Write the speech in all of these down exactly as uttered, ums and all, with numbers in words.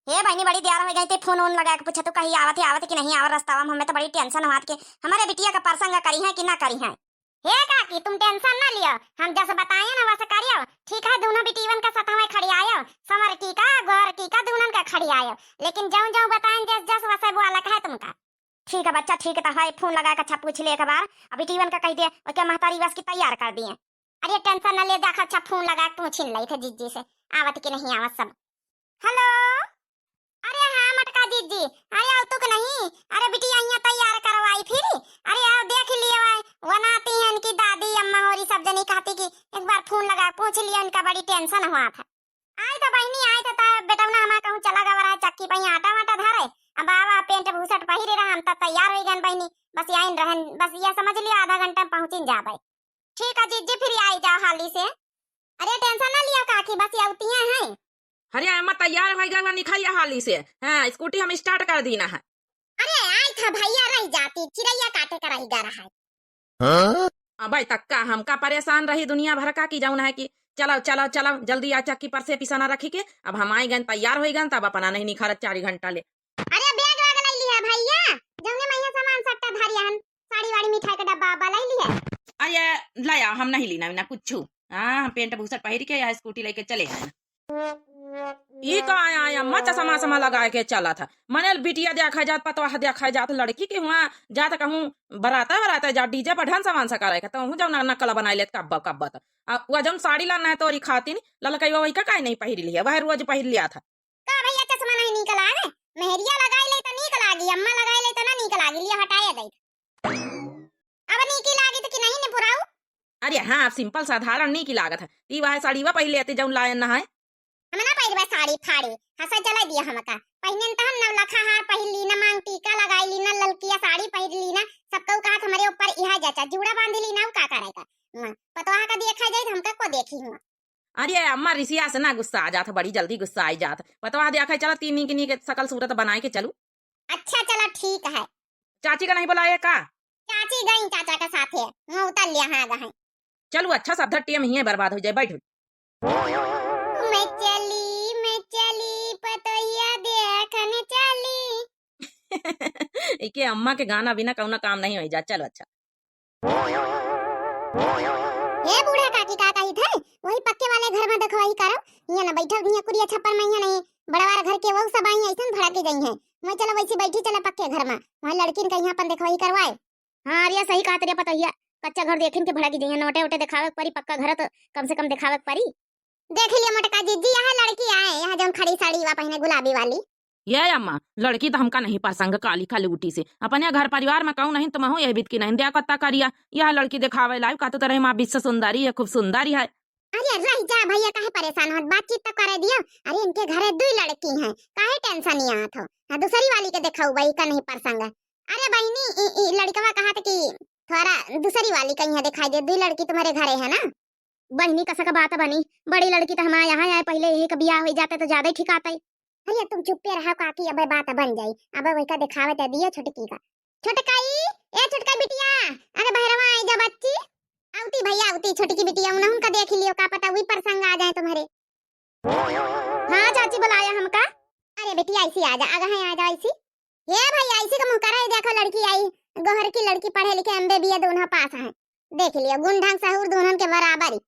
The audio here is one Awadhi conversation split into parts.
हे बहिनी, बड़ी देर होइ गई, ते फोन वोन लगाए के पूछे, तू कहीं आवत है, आवत है कि नहीं आवत रस्तावा में, हमें तो बड़ी tension होत के हमारे बिटिया का परसंग करिहैं कि ना करिहैं। हे काकी, तुम tension ना लियो, हम जस बताए ना वस करियो, ठीक है? दोनों बिटियवन का सथवा खड़ी आयो, संवरकी का, गोरकी का, दोनों का खड़ी आयो, लेकिन जौन जौन बताए जस जस वस बोला का है तुमका। ठीक है बच्चा, ठीक है, तो है, फोन लगा के अच्छा पूछ ले एक बार, अभी बिटियवन का कह दे, ओके महतारी बस की तैयार कर दिए। अरे tension न ले, देखा अच्छा फोन लगा के पूछिन लई थे जिज्जी से, आवत कि नहीं आवत सब। हेलो, अरे हाँ मटका जिज्जी, अरे आव तू के नहीं, अरे बिटिया यहाँ तैयार करवाई फिर, अरे आव देख लियो, आए वनाती हैं इनकी दादी अम्मा होरी सब जनी कहती कि एक बार फोन लगा के पूछ लियो, इनका बड़ी tension हुआ था। आय त बहिनी, आय त, त बेटवना हमार कहूँ चला गवा रहा चक्की पही आटा वाटा धरे। अब बाबा पेंट बुसट पहिरे रहा, हम त तैयार होइ गन बहिनी। बस आइन रहन, बस यह समझ लियो आधा घंटा में पहुँचिन जाबे। ठीक है जिज्जी, फिर आई जाओ हाली से। अरे tension ना लियो काकी, बस ये अवतियाँ हैं। अरे अम्मा तैयार होइ गवा, निकल या हाली से। हाँ, स्कूटी हम start कर दीना है। अरे आई था भैया, रह जाती, चिरैया काटे का रह गा रहा है। हाँ? अबे तक्का हमका परेशान रही दुनिया भर का कि जौन है कि चलो, चलो, चलो, जल्दी आ चक्की पर से पिसाना रखी के, अब हम आई गन, तैयार होइ गन, तब अपना नहीं निखारत चार घंटा ले। अरे बैग वैग लई लिया भैया, जौने में ये सामान सट्टा धरिया हन, साड़ी वाड़ी मिठाई का डब्बा अब्बा लई लिया। अरे ले आओ, हम नहीं लीना ना कुछ। हाँ, हम पेंट बुसट पहिर के या स्कूटी लेके चले आए। ई का आया, आया, अम्मा चश्मा समा लगाए के चला था। मने बिटिया देखा जात, पतवाह देखा जात, लड़की के हुआ जात कहूँ बराता, बराता जात, डीजे पर ढन सामान सा करे के, तो हूँ जौन नकल बनाए लेत कब्बा, कब्बा त। आ, वह जौन साड़ी लाना है तोरी खातिन, ललकई वही का काहे नहीं पहिर लिया, वह रोज पहिर लिया था। का भैया चश्मा नहीं नीक लागे? मेहरिया लगाई ले त नीक लागी, अम्मा लगाई ले त ना नीक लागी, लिया हटाए दे। अब नीकी लागी त कि नहीं ने पुराऊ? अरे हाँ, अब simple साधारण नीकी लागत है। ती वह साड़ी वा पहिर लेते जौन लायन ना है। हम ना पहिरबे साड़ी फाड़ी, हंसा चला दिया हमका। पहिने तहन नवलखा हार पहिर ली ना, मांग टीका लगाई ली ना, ललकिया साड़ी पहिर ली ना, सब कहू कहत हमरे ऊपर इहा जचा, जूड़ा बांध ली ना, उ का करेगा? हाँ, पतवाह का देखा जाए तो हमका को देखी हुआ। अरे अम्मा रिसिया से ना गुस्सा आ जात, बड़ी जल्दी गुस्सा आई जात। पतवाह देखा चला तीन नीक नीक सकल सूरत बनाए के चलू। अच्छा चला ठीक है। चाची का नहीं बुलाए का? चाची गई चाचा का साथे, मुँह उतर लिया हाँ गए। चलू अच्छा सब धट्टिया में ही बर्बाद हो जाए, बैठू। मैं चली, मैं चली, पतोहिया देखन चली। इके अम्मा के गाना बिना कौनो काम नहीं होइ जा। चलो अच्छा। हे बूढ़ा काकी का कही थे, वही पक्के वाले घर में देखवाई करो। यहाँ ना बैठो, यहाँ कुरिया छप्पर में यहाँ नहीं, बड़वार घर के वहू सब आई ऐसन भड़क के गई हैं। वहीं चलो वैसे बैठी चलो पक्के घर में, वहाँ लड़किन का यहाँ अपन देखवाई करवाए। हाँ, अरे सही कहत रे पतोहिया, कच्चा घर देखिन के भड़क गई हैं, नोटे वोटे देखावे के परी, पक्का घर तो कम से कम देखावे के परी। देख लिया मोटका जिज्जी, यह लड़की आए, यह जौन खड़ी साड़ी वा पहिने गुलाबी वाली। ये अम्मा, लड़की तो हमका नहीं पसंद, काली काली उठी से। अपने घर परिवार में कहूँ नहीं तो महू यह बीत की नहीं, द्या कत्ता करिया। यह लड़की देखावे लायक का तो तरह माँ विश्व सुंदरी है, खूब सुंदरी है। अरे रह जा भैया, काहे परेशान होत, बातचीत तो करे दियो। अरे इनके घरे दुई लड़की हैं, काहे tension यहाँ थो? हाँ, दूसरी वाली के देखाऊ भाई का नहीं पसंद है। अरे बहिनी, ई, ई लड़कवा कहा था कि थोड़ा दूसरी वाली कहीं दिखाई दे, दुई लड़की तुम्हारे घरे है ना? बहिनी, कसा का बात बनी? बड़ी लड़की तो हमारे यहाँ आए, पहले यही का बियाह हो जाता तो ज्यादा ही ठीक आता। अरे तुम चुप्पे रहो काकी, अबे बात बन जाई। अबे वही का दिखावे ते दियो छोटकी का। छोटकाई, ए छोटका बिटिया, अरे बहरवा आई जा बच्ची। आवती भैया, आवती छोटकी बिटिया, उन्हें उनका देख लियो, का पता वही प्रसंग आ जाए तुम्हारे। हाँ चाची, बुलाया हमका। अरे बिटिया, ऐसी आ जा, आगा है, आ जा ऐसी। हे भैया, ऐसी का मुँह करे, देखो लड़की आई, गोहर की लड़की, पढ़े लिखे, एम बी बी ए दोनों पास हैं। देख लियो, गुण ढंग सहूर दोनों के बराबर ही।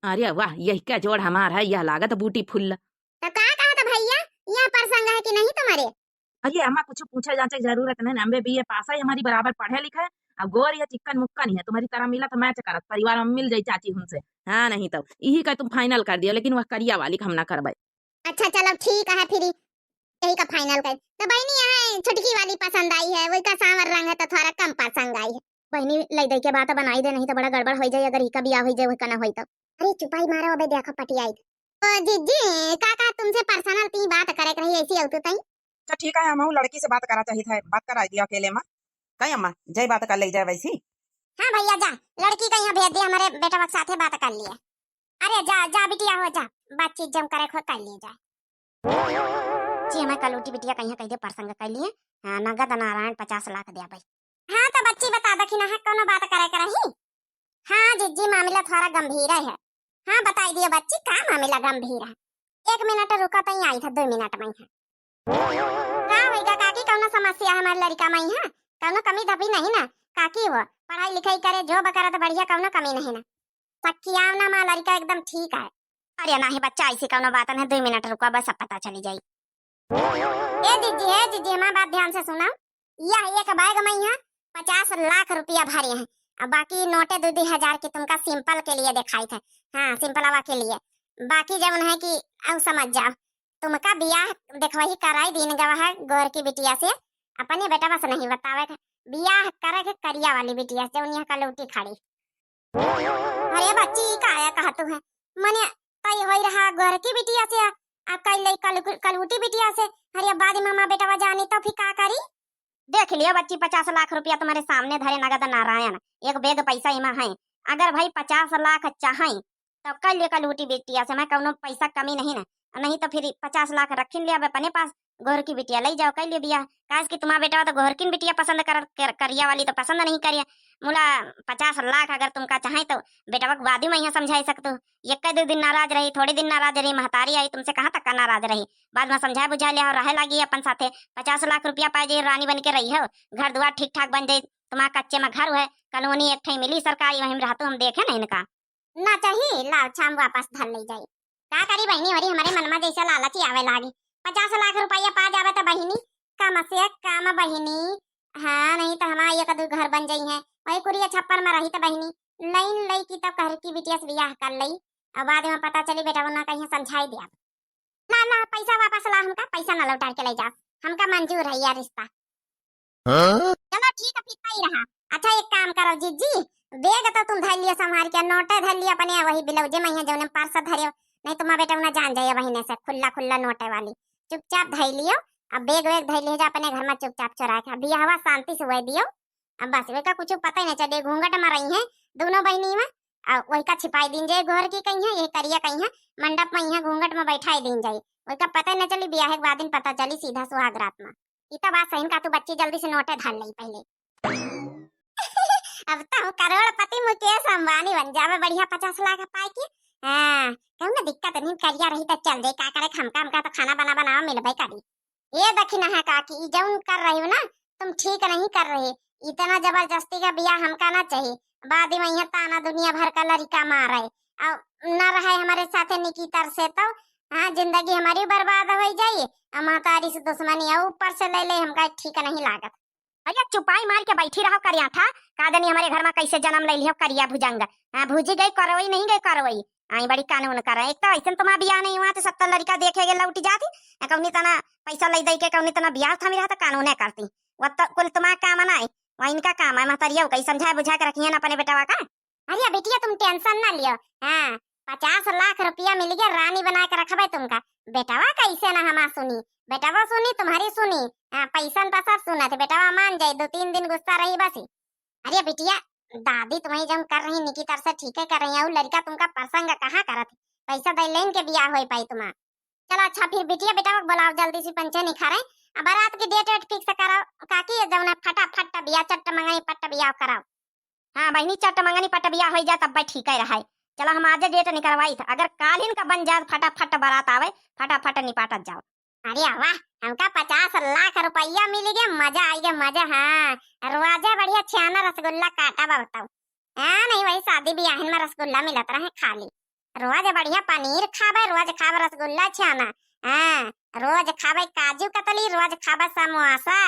अरे वाह, यही का जोड़ हमार है, यह लागत बूटी फुल्ल। तो का कहा था भैया, यह प्रसंग है कि नहीं तुम्हारे? अरे अम्मा, कुछ पूछे जांचे की जरूरत नहीं, एम बी बी ए पास है, हमारी बराबर पढ़े लिखे, अब गोर या चिक्कन मुक्कन ही है, तुम्हारी तरह मिला तो मैच करत, परिवार में मिल जाई चाची उनसे। हाँ, नहीं तो यही का तुम final कर दियो, लेकिन वह करिया वाली का हम ना करबे। अच्छा चलो ठीक है, फिर यही का final कर। तो बहिनी, यहाँ छोटकी वाली पसंद आई है, वही का सांवर रंग है तो थोड़ा कम पसंद आई है। बहिनी, लई दई के बात बनाई दे, नहीं तो बड़ा गड़बड़ होई जाई, अगर इका बियाह होई जाए, वही का ना होई तो। अरे चुपाई मारो, अबे देखो पटियाई। तो जिज्जी, का का तुमसे personal ती बात करे के रही, ऐसी अवतु तई? अच्छा ठीक है, हम लड़की से बात करा चाहिए था, बात कराई दिया अकेले में। कहीं अम्मा, जय बात कर ले जाए वैसी। हाँ भैया जा, लड़की का यहाँ भेज दिया, हमारे बेटवा के साथे बात कर लिए। अरे जा, जा बिटिया हो जा, बातचीत जम करे खो कर लिए जाए। जी हमें कलूटी बिटिया कहीं कह दे प्रसंग कर लिए। हाँ, नगद नारायण पचास लाख दिया भाई। हाँ तो बच्ची बता दखिन है, कोनो बात करे के रही? हाँ जिज्जी, मामला थोड़ा गंभीर है। हाँ बताई दियो बच्ची, का मामला गंभीर है? एक मिनट रुका, तई आई था, दो मिनट में है। का होइगा काकी, कौनो समस्या है हमारे लड़का में है? कौनो कमी धमी नहीं ना? काकी हो, पढ़ाई लिखाई करे, job करे तो बढ़िया, कौनो कमी नहीं ना? सखिया ना, हमारा लड़का एकदम ठीक है। अरे नाही बच्चा, ऐसी कौनो बात नहीं, दो मिनट रुका, बस अब पता चली जाई। ए जीजी, ए जीजी, हमारी बात ध्यान से सुना। यह एक बैग में यहाँ पचास लाख रुपया भरे हैं, अब बाकी नोटे दो दो हजार की तुमका sample के लिए दिखाई थे। हाँ, सिंपलवा के लिए। बाकी जब उन्हें कि अब समझ जाओ, तुमका बियाह देखवही कराई दीन गवा है गोर की बिटिया से, अपने बेटवा से नहीं बतावे के, बियाह करे के करिया वाली बिटिया से, जौन यहाँ कलौटी खड़ी। अरे बच्ची, ई का आया कहतू है? मने तय होई रहा गोर की बिटिया से, आ कल लई कल-, कलौटी बिटिया से। अरे बाद में हमार बेटवा जानी तो फिर का करी? देख लियो बच्ची, पचास लाख रुपया तुम्हारे सामने धरे नगद नारायण, एक बैग पैसा इमा है। अगर भाई पचास लाख चाहें तो कल ले कलौटी बिटिया से, मैं कौनो पैसा कमी नहीं ना, नहीं तो फिर पचास लाख रखिन ले अब अपने पास, गोहर की बिटिया लई जाओ, कई ले बियाह। काहे कि तुम्हारा बेटवा तो गोहर की बिटिया पसंद कर, कर, करिया वाली तो पसंद नहीं करिया। मुला पचास लाख अगर तुमका चाहे तो बेटवा के बाद में यहाँ समझाई सकतू। एक दो दिन नाराज रही, थोड़े दिन नाराज रही, महतारी आई तुमसे कहाँ तक का नाराज रही, बाद में समझा बुझा लिया और रहे लागी अपन साथे। पचास लाख रुपया पाए जाई, रानी बन के रही हो, घर दुआर ठीक ठाक बन जाई, तुम्हारा कच्चे में घर है, कॉलोनी एक ठे मिली सरकारी, वहीं में रहतू, हम देखे नहीं इनका। ना चाही, लाओ छाम वापस धर ले जाई। का करी बहिनी, वरी हमरे मन में जैसे लालच ही आवे लागी। पचास लाख रुपया पा जावे तो बहिनी, कम से कम बहिनी, हाँ, नहीं तो हमारा एक दो घर बन जाई है, वही कुरिया छप्पर में रही तो बहिनी, लइन लई की तब घर की बिटिया से बियाह कर लई, और बाद में पता चली बेटा वो ना कहीं समझाई दिया। ला, ला, पैसा वापस ला, हमका पैसा ना लौटा के ले जा, हमका मंजूर है यार रिश्ता। हाँ? चलो ठीक है, फिर तय रहा। अच्छा एक काम करो जीजी, बैग तो तुम धर लियो संभाल के, नोटे धर लियो अपने वही ब्लाउजे में है जौने पर्स धरियो, नहीं तो माँ बेटा उन्हें जान जाए वही से खुल्ला खुल्ला नोटे वाली। चुपचाप धर लियो, अब बैग वैग धर लियो जा अपने घर में चुपचाप चोरा के, अब बियाहवा शांति से हुए दियो। अब बस वेका कुछ पता ही नहीं चले, घूंघट में रही हैं दोनों बहिनी में, और वही का छिपाई दीन जाए, गोहर की कहीं है, ये करिया कहीं है, मंडप में यहाँ घूंघट में बैठाई दीन जाए, वही का पता ही नहीं चली, बियाह के बाद दिन पता चली सीधा सुहाग रात में। ई तो बात सही का तू बच्ची जल्दी से नोटे धर ले पहले। अब तो हम करोड़पति मुकेश अंबानी बन जावे, बढ़िया पचास लाख पाए के। हाँ, कहूँ ना दिक्कत नहीं, करिया रही तो चल जाए, का करे, हमका, हमका तो खाना बना बनावा मिलबे करी। ये देखी ना है काकी, ई जौन कर रही हो ना, तुम ठीक नहीं कर रही। इतना जबरदस्ती का बियाह हमका ना चाहिए। बाद में यहाँ ताना दुनिया भर का लड़का मारे, और ना रहे हमारे साथे निकितर से तो, हाँ, जिंदगी हमारी बर्बाद हो जाई, और महतारी से दुश्मनी और ऊपर से ले ले, हमका ठीक नहीं लागत। अरे चुपाई मार के बैठी रहो करिया था, का जानी हमारे घर में कैसे जन्म ले लियो करिया भुजंग। हाँ, भुजी गई करवई, नहीं गई करवई। आई बड़ी कानून करे, एक तो ऐसन तुम्हारा बियाह नहीं हुआ तो सत्तर लड़का देखे के लौट जाती, आ कौनी तना पैसा ले दे के कौनी तना बियाह थामी रहा तो कानून है करती। वो तो कुल तुम्हारा काम ना है, वह इनका काम है, महतरिया कहीं समझा बुझा के रखिए ना अपने बेटवा का। अरे बिटिया तुम tension ना लियो, हाँ, पचास लाख रुपया मिल गया, रानी बना के रखबे तुमका। बेटवा कैसे ना हमार सुनी, बेटवा सुनी तुम्हारी सुनी, हाँ, पैसन तो सब सुनत, बेटवा मान जाए, दो तीन दिन गुस्सा रही बस। अरे बिटिया, दादी तुम्हें जौन कर रही निकितर से ठीक है कर रही है, और लड़का तुमका पसंद कहाँ करत है, पैसा दे लेन के बियाह होई पाई तुम्हार। चलो अच्छा फिर बिटिया बेटवा को बुलाओ जल्दी से पंचे निखारे, अब बारात की date वेट fix कराओ काकी, ये जौन है फटाफट बियाह चट्ट मंगनी पट्ट बियाह कराओ। हाँ बहिनी, चट मंगनी पट बियाह होई जाए तब ठीक है रहे। चलो हम आज date निकलवाई था, अगर कालिन का बन जाए फटाफट बारात आवे, फटाफट निपाटत जाओ। अरे वाह, हमका पचास लाख रुपया मिल गया, मजा आई गया मजा। हाँ, रोजे बढ़िया छाना रसगुल्ला काटा बा बताओ। हाँ नहीं, वही शादी बियाहन में रसगुल्ला मिलत रहे खाली। रोज बढ़िया पनीर खाबे, रोज खाबे रसगुल्ला छाना। हाँ, रोज खाबे काजू कतली, रोज खाबे समोसा।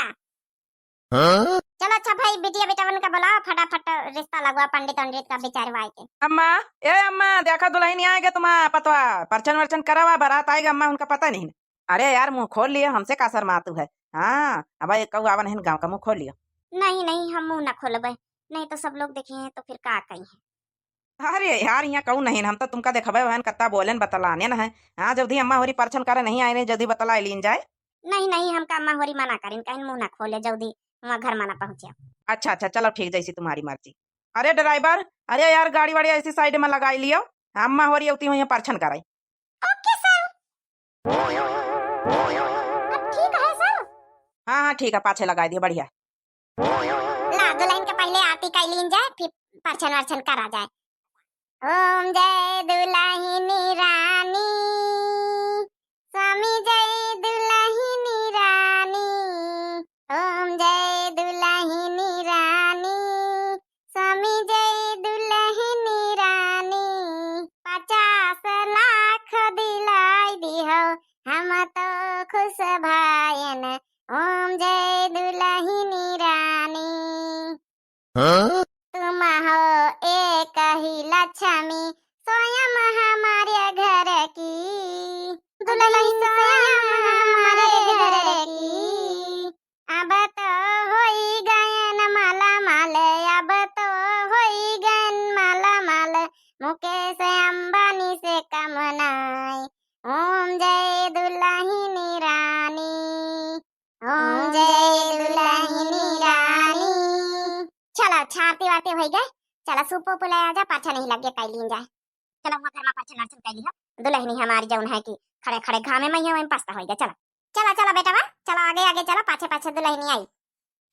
हाँ? चलो अच्छा भाई, बिटिया बेटवन का बुलाओ, फटाफट रिश्ता लगवा, पंडित उंडित का विचारवाए के। अम्मा, ए अम्मा, देखा दुल्हन आएगा तुम्हारा पतवा, परछन वरछन करावा, बारात आएगा अम्मा, उनका पता नहीं। अरे यार, मुंह खोल लियो, हमसे का शर्मातू है? हाँ, अब एक कौआ आवन है गाँव का, मुंह खोल लियो। नहीं, नहीं, हम मुंह ना खोलबे, नहीं तो सब लोग देखे हैं तो फिर का कही है। अरे यार, यहाँ कहूँ नहीं, हम तो तुमका देखबे वहन कत्ता बोलेन बतलाने न है। हाँ, जल्दी अम्मा होरी परछन करे नहीं आए रहे, जल्दी बतला लीन जाए। नहीं, नहीं, हमका अम्मा होरी मना करिन, कहिन मुंह ना खोले, जल्दी वहाँ घर में ना पहुँचे। अच्छा, अच्छा, चलो ठीक, जैसी तुम्हारी मर्जी। अरे ड्राइवर, अरे यार, गाड़ी वाड़ी ऐसी side में लगाई लियो, अम्मा होरी उती हुई परछन करे। OK sir। अब ठीक है sir? हाँ, हाँ, ठीक है, पाछे लगाई दियो, बढ़िया। ला, दुल्हन के पहले आरती कर लीन जाए, फिर परछन वरछन करा जाए। ओम जय दुल्हन रानी, स्वामी जय दुलहिनी रानी, ओम जय दुलहिनी रानी, स्वामी जय दुलहिनी रानी। पचास लाख दिलाई दिहो, हम तो खुश भयन, ओम जय दुलहिनी रानी। हाँ? तुम हो एक ही लक्ष्मी, स्वयं हमारे घर की। दुलहिन स्वयं हमारे घर की। अब तो होई गयन माला माल, अब तो होई गयन माला माल, मुकेश अंबानी से कम नाई। ओम जय दुलहिनी रानी, ओम जय दुलहिनी रानी। चला, अच्छा, आरती वारती होइ गए। चला, सूप वूप ले आ जा, पाछा नहीं लगे, कई लीन जाए। चला, वहाँ घर में पाछा नरसन कई लिहा। दुलहिनी हमारी जौन है कि खड़े खड़े घामे में ही है, वहीं पछता होइ गए। चला, चला, चला बेटवा, चला आगे आगे चला, पाछे पाछे दुलहिनी आई।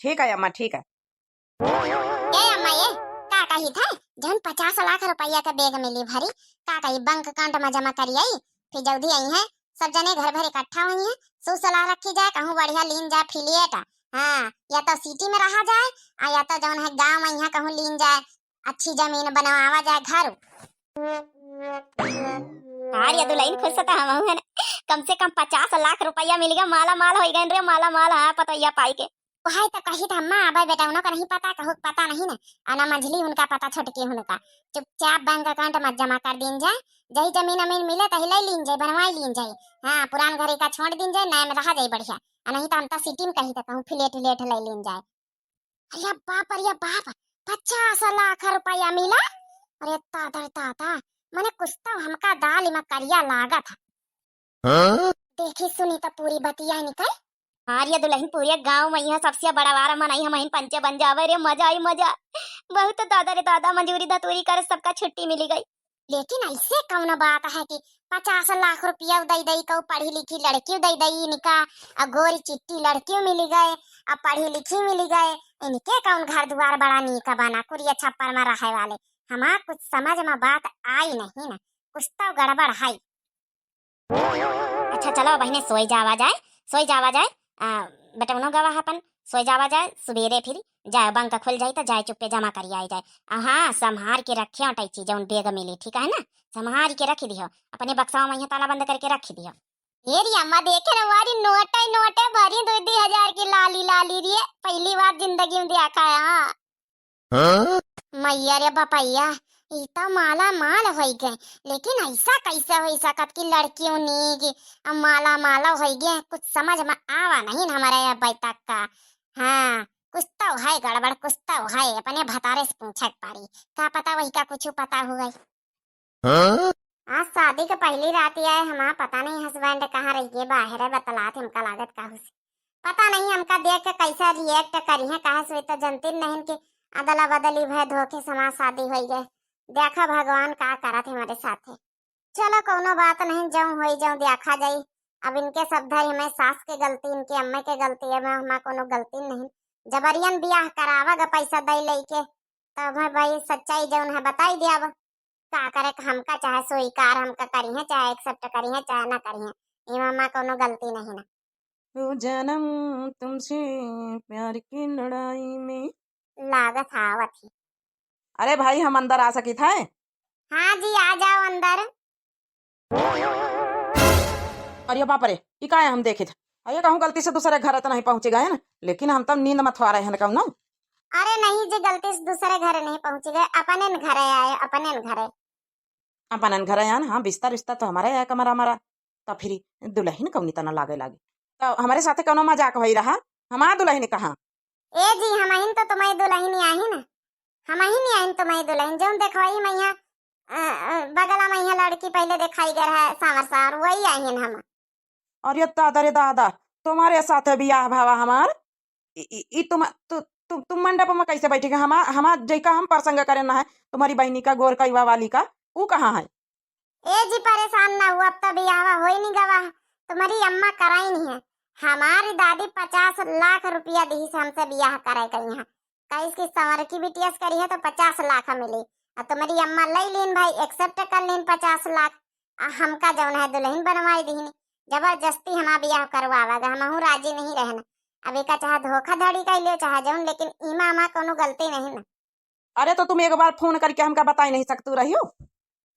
ठीक है अम्मा, ठीक है। ए अम्मा, ये का कही था, जौन पचास लाख रुपया के बैग मिली भरी, का कही, बैंक अकाउंट में जमा करी आई, फिर जल्दी आई है, सब जने घर भर इकट्ठा हुई है, सु सलाह रखी जाए, कहूँ बढ़िया लीन जाए flat, हाँ, या तो city में रहा जाए, आ या तो जौन है गाँव में यहाँ कहूँ लीन जाए, अच्छी जमीन बनवावा जाए घर। अरे दुलहिन, खुश तो हम है ना, कम से कम पचास लाख रुपया मिल गया, माला माल होइ गए रे, माला माल, हाँ, पतोहिया पाई के। वही तो कही था अम्मा, अब बेटा उनको नहीं पता, कहू पता नहीं ना, अना मंझली उनका पता, छोटकी उनका। चुपचाप बैंक अकाउंट में जमा कर दीन जाए, जही जमीन अमीन मिले तही ले लीन जाए, बनवाई लीन जाए। हाँ, पुरान घरे का छोड़ दीन जाए, नया में रहा जाए बढ़िया। आ नहीं तो हम तो city में कही तो कहूँ flat व्लैट ले लीन जाए। अरे बाप, अरे बाप, पचास लाख रुपया मिला? अरे दादा रे दादा, मने कुछ तो हमका दाल में करिया लागत है। हाँ? देखी सुनी तो पूरी बतिया निकल। हाँ रे दुलहिन, पूरे गाँव में यहाँ सबसे बड़ा वारा मनई हमहिन पंचे बन जावे रे, मजा आई मजा। बहुत दादा रे दादा, मजूरी धतूरी करे, सबका छुट्टी मिली गई। लेकिन ऐसे कौन बात है कि पचास लाख रुपया दई दई को पढ़ी लिखी लड़की दई दई इनका, आ गोरी चिट्टी लड़की मिली गए, आ पढ़ी लिखी मिली गए, इनके कौन घर दुआर बड़ा नीक बना, कुरिया छप्पर में रहे वाले। हमार कुछ समझ में बात आई नहीं ना, कुछ तो गड़बड़ है। अच्छा चलो बहिने, सोई जावा जाए, सोई जावा जाए। आ, बेटवनो गवा है अपन, सोई जावा जाए, सुबेरे फिर जाए, बैंक खुल जाए तो जाए चुप्पे जमा करी आई जाए। आ हाँ, संभार के रखे अटैची जौन बैग मिली, ठीक है ना, संभार के रख दियो, अपने बक्सवा में यहाँ ताला बंद करके रख दियो। ए रे अम्मा, देखे ना वारी नोटे नोटे भरी, दो दो हजार की लाली लाली रे, पहली बार जिंदगी में देखा है। हाँ? हाँ? मैया रे बपैया, ई तो माला माल होई गए, लेकिन ऐसा कैसे होई सकत कि लड़कियों नीक अब माला माल होई गए, कुछ समझ में आवा नहीं न हमारे अब तक का। हाँ, कुछ तो है गड़बड़, कुछ तो है, अपने भतारे से पूछे के पारी, का पता वही का कुछ पता हुए। हाँ? आज शादी के पहली रात आए हमार, पता नहीं husband कहाँ रह गए, बाहर है, बतलात हमका लागत काहू से। पता नहीं हमका देख के कैसा react करी हैं, काहे से तो जनती नहीं कि अदला बदली भय धोखे से हमार शादी होई गए। देखा भगवान का करत है हमारे साथे। चलो कौनो बात नहीं, जौन होई जौन देखा जाई। अब इनके सब धरी हमें सास के गलती, इनके अम्मा के गलती है, हमार कोनो गलती नहीं। जबरियन बियाह करावा गा पैसा दे लेके, तब है भाई सच्चाई जौन है बताई दिया। का करे, हमका चाहे स्वीकार हमका करिहे, चाहे accept करिहे, चाहे ना करिहे, इमा मा कोनो गलती नहीं ना। दो जन्म तुमसे प्यार की लड़ाई में। लागत आवत ही। अरे भाई, हम अंदर आ सकित है? हाँ जी, आ जाओ अंदर। अरे बाप रे, ई का है हम देखित? अरे कहूँ गलती से दूसरे घर तो नहीं पहुँच गए ना, लेकिन हम तो नींद मत हुआ रहे हैं कहूँ ना। अरे नहीं जी, गलती से दूसरे घर नहीं पहुँच गए, अपने न घरे आए, अपने न घरे। अपने न घरे आए ना, हाँ, बिस्तर उस्तर तो हमारे आए, कमरा हमारा। तो फिर दुलहिन कौनी तना लागे लागे? तो हमारे साथे कौनो मजाक होई रहा? हमार दुलहिन कहाँ? ए जी, हमहिन तो तुम्हारी दुलहिन आहिन, हमहिन आहिन तुम्हारी दुलहिन, जौन देखवाई मैया, अ, अ, बगला मैया लड़की पहले देखाई गए रहा सांवर सांवर, वही आहिन हम। अरे दादा रे दादा, तुम्हारे साथ बियाह भावा हमार? ई, ई, ई तुम, तु, तु, तुम मंडप में कैसे बैठेगा? हमा, हमा जैका हम प्रसंग करे ना है, तुम्हारी बहनी का गोर कैवा वाली का, ऊ कहाँ है? ए जी, परेशान ना हुआ, अब तो बियाहवा होई नहीं गवा है, तुम्हारी अम्मा कराई नहीं है। हमारी दादी पचास लाख रुपया दी से हमसे बियाह करे गई हैं, कहीं इसकी संवर की बिटिया से करी है तो पचास लाख मिली, और तुम्हारी अम्मा ले लीन भाई, accept कर लीन पचास लाख, आ हमका जौन है दुलहिन बनवाई दीन। जबरदस्ती हमार बियाह करवावा गा, हमहू राजी नहीं रहन। अब एका चाहे धोखाधड़ी कइ लियो, चाहे जौन, लेकिन इमा हमार कौनो गलती नहीं ना। अरे तो तुम एक बार फोन करके हमका बताई नहीं सकतू रहियो?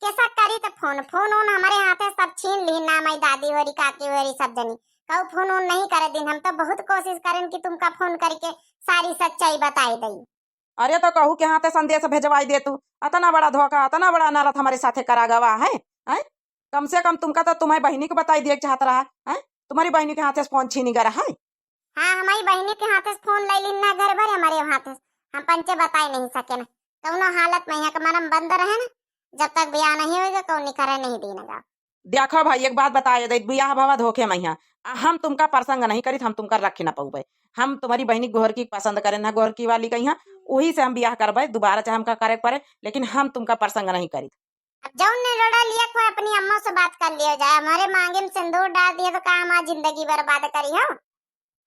कैसा करी तो फोन, फोन उन हमारे हाथे सब छीन ली ना, माई दादी होरी, काकी होरी, सब जनी। कहू फोन उन नहीं करे दिन, हम तो बहुत कोशिश करेन कि तुमका फोन करके सारी सच्चाई बताई दई। अरे तो कहू के हाथे संदेश भेजवाई दे तू, अतना बड़ा धोखा, अतना बड़ा अनर्थ हमारे साथे करा गवा है, हैं? कम से कम तुमका तो तुम्हारी बहिनी के बताई दिए के चाहत रहा, हैं? तुम्हारी बहिनी के हाथे से फोन छीनी गरा है। हाँ, हमारी बहिनी के हाथे से फोन ले लीन ना, घर भर हमारे हाथे से। हम पंचे बताई नहीं सके ना, कौनो हालत में यहाँ के मरम बंद रहे ना, जब तक बियाह नहीं होएगा, कौनी करे नहीं दीन गा। देखो भाई, एक बात बताए दे, बियाह भवा धोखे में यहाँ, आ हम तुमका प्रसंग नहीं करित, हम तुमका रख ना पउबे। हम तुम्हारी बहिनी गोहरकी के पसंद करेन ना, गोहरकी वाली का यहाँ, वही से हम बियाह करबे, दोबारा चाहे हमका करे के पड़े, लेकिन हम तुमका प्रसंग नहीं करित। अब जौन निरोड़ा लिया कोई अपनी अम्मा से बात कर लियो जाए, हमारे मांगे में सिंदूर डाल दिया तो का हमारी जिंदगी बर्बाद करी हो?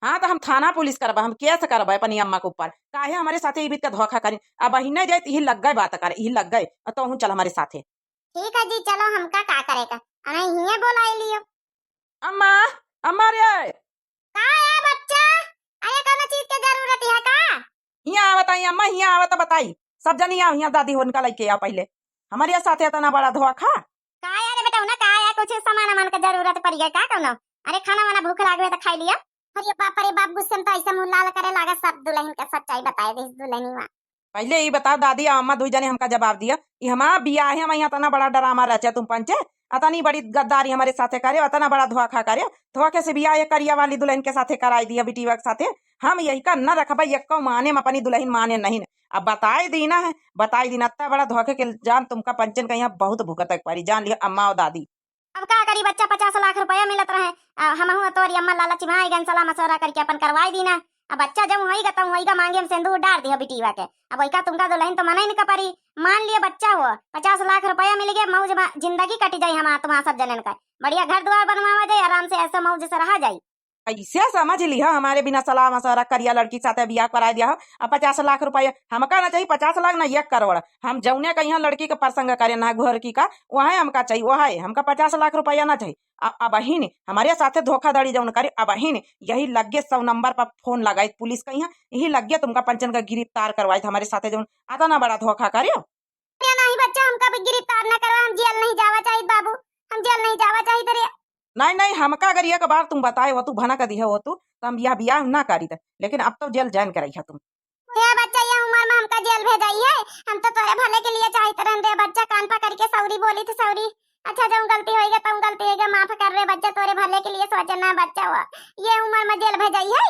हाँ, तो हम थाना पुलिस करबा, हम केस करबा अपनी अम्मा के ऊपर। काहे हमारे साथे ई बीत का धोखा करी? अब अहिने जाए, यही लग गए बात करे, यही लग गए। और तो हूँ चल हमारे साथे। ठीक है जी, चलो, हमका का करे का? अरे हिये बोलाई लियो। अम्मा, अम्मा रे। का है बच्चा? अरे कौनो चीज के जरूरत है का? हियाँ आवत आई अम्मा, हियाँ आवत बताई। सब जनी आओ, हियाँ दादी होन का लेके आओ पहले। हमारे साथे इतना बड़ा धोखा। का है रे बेटा, ना का है, कुछ सामान वामान का जरूरत पड़ गया का कौनो? अरे खाना वाना भूख लागवे तो खाई लिया। अरे बाप रे बाप, गुस्से में तो ऐसे मुंह लाल करे लागा, सब दुल्हन का सच्चाई बताए दे दुल्हनी माँ। पहले ई बताओ दादी और अम्मा, दुई जने हमका जवाब दिया, ई हमार बियाह है, हम यहाँ इतना बड़ा ड्रामा रचे तुम पंचे, अतनी बड़ी गद्दारी हमारे साथे करे, अतना बड़ा धोखा करे, धोखे से बियाह ये करिया वाली दुल्हन के साथे कराई दिया, बिटिया के साथे। हम यही का न रखबे, यक्को माने में अपनी दुल्हन माने नहीं। अब बताई दीना है, बताई दीना, इतना बड़ा धोखे के इल्जाम तुमका पंचन का यहाँ बहुत भुगते के पड़ी, जान लियो अम्मा और दादी। अब का करी बच्चा, पचास लाख रुपया मिलत रहे, आ, हमहू तोरी अम्मा लालच में आई गन, सलाह मशवरा करके अपन करवाई दीना। अब बच्चा जब होइगा तब होइगा, मांगे में सिंदूर डार दिया बिटिया के। अब वही का तुमका दुल्हन तो मना ही नहीं कर पारी। मान लिया बच्चा हो, पचास लाख रुपया मिल गया, मौज में जिंदगी कट जाई हमार तुम्हार सब जनन का। बढ़िया घर द्वार बनवावा जाए, आराम से ऐसे मौज से रहा जाए। ऐसे समझ लिहा हमारे बिना सलाह मशवरा करिया लड़की के साथे बियाह कराए दिया हो। अब पचास लाख रुपया हमका ना चाहिए, पचास लाख ना एक करोड़। हम जौने का यहाँ लड़की के प्रसंग करे ना घर की का, वहे हमका चाहिए, वहे हमका पचास लाख रुपया ना चाहिए। अ-, अबहिन हमारे साथे धोखाधड़ी जौन करे, अबहिन यही लगे सौ नंबर पर फोन लगाई पुलिस का यहाँ, यही लगे तुमका पंचन का गिरफ्तार करवाई हमारे साथे जौन अतना बड़ा धोखा करे। अरे नहीं बच्चा, हमका भी गिरफ्तार ना करवा, हम जेल नहीं जावा चाहित बाबू, हम जेल नहीं जावा चाहित रे। नहीं, नहीं, हमका अगर एक बार तुम बताए हो तू, भनक दिहे हो तू, तो हम यह बियाह ना करीत, लेकिन अब तो जेल जान के रही है तुम। हे बच्चा, ये उम्र में हमका जेल भेजाई है, हम तो तोरे भले के लिए चाहित रहन रे बच्चा, कान पकड़ के सौरी बोली थे सौरी। अच्छा, जौन गलती होइगा, तौन गलती होइगा, माफ कर रे बच्चा, तोरे भले के लिए सोचे ना बच्चा हुआ, ये उम्र में जेल भेजाई है।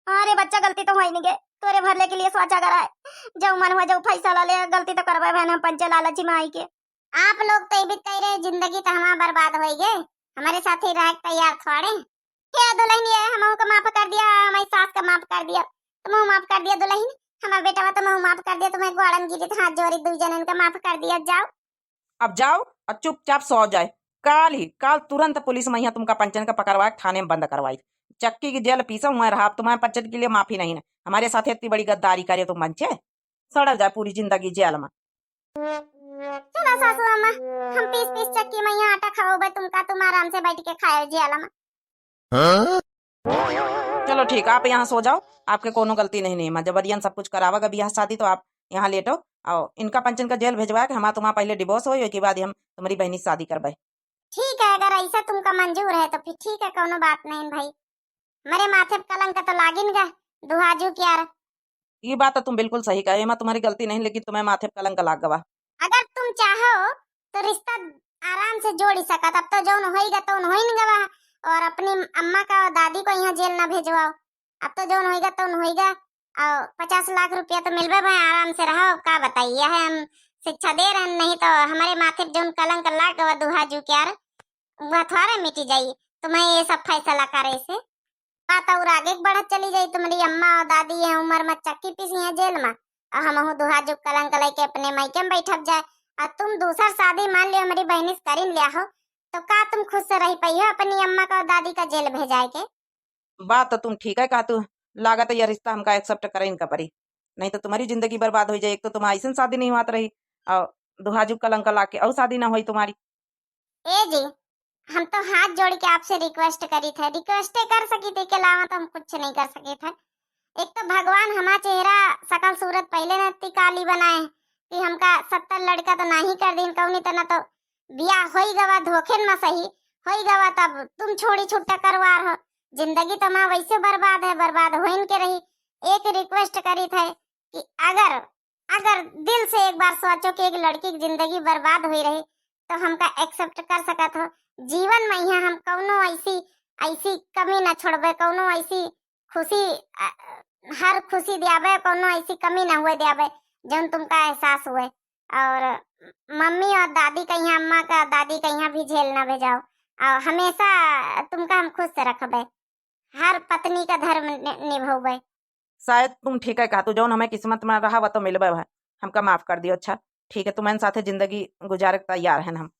अरे बच्चा, गलती तो होई नहीं गे, तोरे भले के लिए सोचा कराए। जब मन हुआ, जब फैसला ले, गलती तो करबे बहन, हम पंचे लालची में आई के। आप लोग तो इबित कह रहे, जिंदगी तो हमार बर्बाद होई गे, हमारे साथ ही रह के तैयार थोड़े। हे दुल्हन, ये हमहू का माफ कर दिया, हमारी सास का माफ कर दिया, तुमहू माफ कर दिया दुल्हन, हमार बेटवा तुमहू माफ कर दिया, तुम्हें गोड़न गिरी तो हाथ जोड़ी, दुई जनन का माफ कर दिया, जाओ। अब जाओ और चुपचाप सो जाए। काल ही, काल तुरंत पुलिस में यहाँ तुमका पंचन का पकड़वा के थाने में बंद करवाई। चक्की की जेल पीसो हुआ रहा, अब तुम्हारे पंचन के लिए माफी नहीं है। हमारे साथ इतनी बड़ी गद्दारी करे तुम पंचे, सड़ा जाए पूरी जिंदगी जेल में। चलो सासू अम्मा, हम पीस पीस चक्की में यहाँ आटा खवाओ बे तुमका, तुम आराम से बैठ के खाओ जेल में। हाँ? चलो ठीक, आप यहाँ सो जाओ, आपके कोनो गलती नहीं, नहीं, मैं जबरियन सब कुछ करावा, बियाह शादी तो आप यहाँ लेटो, आओ, इनका पंचन का जेल भेजवा के हमारा तुम्हारा पहले डिवोर्स होई, ओके बाद ही हम तुम्हारी बहनी से शादी करबे। ठीक है, अगर ऐसा तुमका मंजूर है तो फिर ठीक है, कोनो बात नहीं भाई। मरे माथे पे कलंक तो लागिन गा, दुहाजू क्यार। ये बात तो तुम बिल्कुल सही कहे, एमा तुम्हारी गलती नहीं, लेकिन तुम्हें माथे पे कलंक लाग गवा। अगर तुम चाहो तो रिश्ता आराम से जोड़ी सकत, अब तो जौन होइगा तौन होइन गवा, और अपनी अम्मा का दादी को यहाँ जेल ना भेजवाओ। अब तो जौन होइगा तौन होइगा। और पचास लाख रुपया तो मिलबे भाई, आराम से रहो। का बताइए है, हम शिक्षा दे रहे, नहीं तो हमारे माथे पे जौन कलंक लाग गवा दुहाजू क्यार, वह थोड़े मिटी जाई। तुम्हें ये सब फैसला करे से बात और आगे बढ़त चली जाई। तुम्हारी अम्मा और दादी ये उम्र में चक्की पीसी हैं जेल में, और हमहू दुहाजू कलंक लेके अपने मायके में बैठब जाए, और तुम दूसर शादी मान लियो हमारी बहनी से करीन लिया हो, तो का तुम खुश से रह पाई हो अपनी अम्मा का और दादी का जेल भेजाए के? बात तो तुम ठीक है कहा तू, लागत है यह रिश्ता हमका एक्सेप्ट करे इनका परी, नहीं तो तुम्हारी जिंदगी बर्बाद हो जाए। एक तो तुम्हारी ऐसन शादी नहीं हुआ रही, और दुहाजू कलंक ला के और शादी ना हुई तुम्हारी। ए जी, हम तो हाथ जोड़ के आपसे रिक्वेस्ट करी थे, रिक्वेस्टे कर सकी थे, के अलावा तो हम कुछ नहीं कर सके थे। एक तो भगवान हमार चेहरा, शकल सूरत पहले न इतनी काली बनाए कि हमका सत्तर लड़का तो नहीं कर दीन कौनी तना, तो बियाह होई गवा धोखेन में सही, होई गवा तब तुम छोड़ी छुट्टा करवार हो। जिंदगी तो हमार वैसे बर्बाद है, बर्बाद होइन के रही। एक रिक्वेस्ट करी थे कि अगर, अगर दिल से एक बार सोचो कि एक लड़की की जिंदगी बर्बाद हुई रही तो हमका एक्सेप्ट कर सकत हो। जीवन में यहाँ हम कौनो ऐसी, ऐसी कमी ना छोड़बे, कौनो ऐसी खुशी, अ, हर खुशी दियाबे, कौनो ऐसी कमी ना हुए दियाबे जौन तुमका एहसास हुए। और मम्मी और दादी का यहाँ, अम्मा का, दादी का यहाँ भी झेल ना भेजाओ, और हमेशा तुमका हम खुश से रखबे। हर पत्नी का धर्म नि-, निभौबे। शायद तुम ठीक है कहतू, जौन हमें किस्मत में रहा वह तो मिलबे है। हमका माफ कर दियो। अच्छा ठीक है, तुम्हें साथे जिंदगी गुजारे के तैयार हैं हम।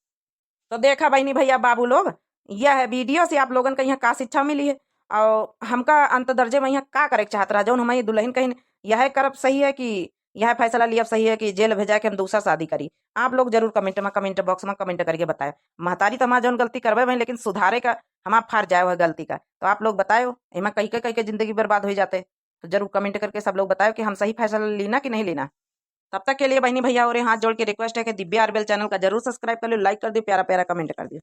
तो देखा बहनी भैया बाबू लोग, यह है वीडियो से आप लोगन का यहाँ का शिक्षा मिली है और हमका अंत दर्जे में यहाँ का करे के चाहत रहा, जौन हमारी दुल्हन कहीं यह करब सही है कि यह फैसला लियब सही है कि जेल भेजा के हम दूसरा शादी करी। आप लोग जरूर कमेंट में, कमेंट बॉक्स में कमेंट करके बताए। महतारी तो हमार जौन गलती करबे भाई, लेकिन सुधारे का हमार फर्ज आए हुआ गलती का। तो आप लोग बताए, एमा कह के, कह के जिंदगी बर्बाद हो जाते। तो जरूर कमेंट करके सब लोग बताओ कि हम सही फैसला लेना कि नहीं लेना। तब तक के लिए बहनी भैया और हाथ जोड़ के रिक्वेस्ट है कि दिव्या आरबेल चैनल का जरूर सब्सक्राइब कर लो, लाइक कर दियो, प्यारा प्यारा कमेंट कर दियो।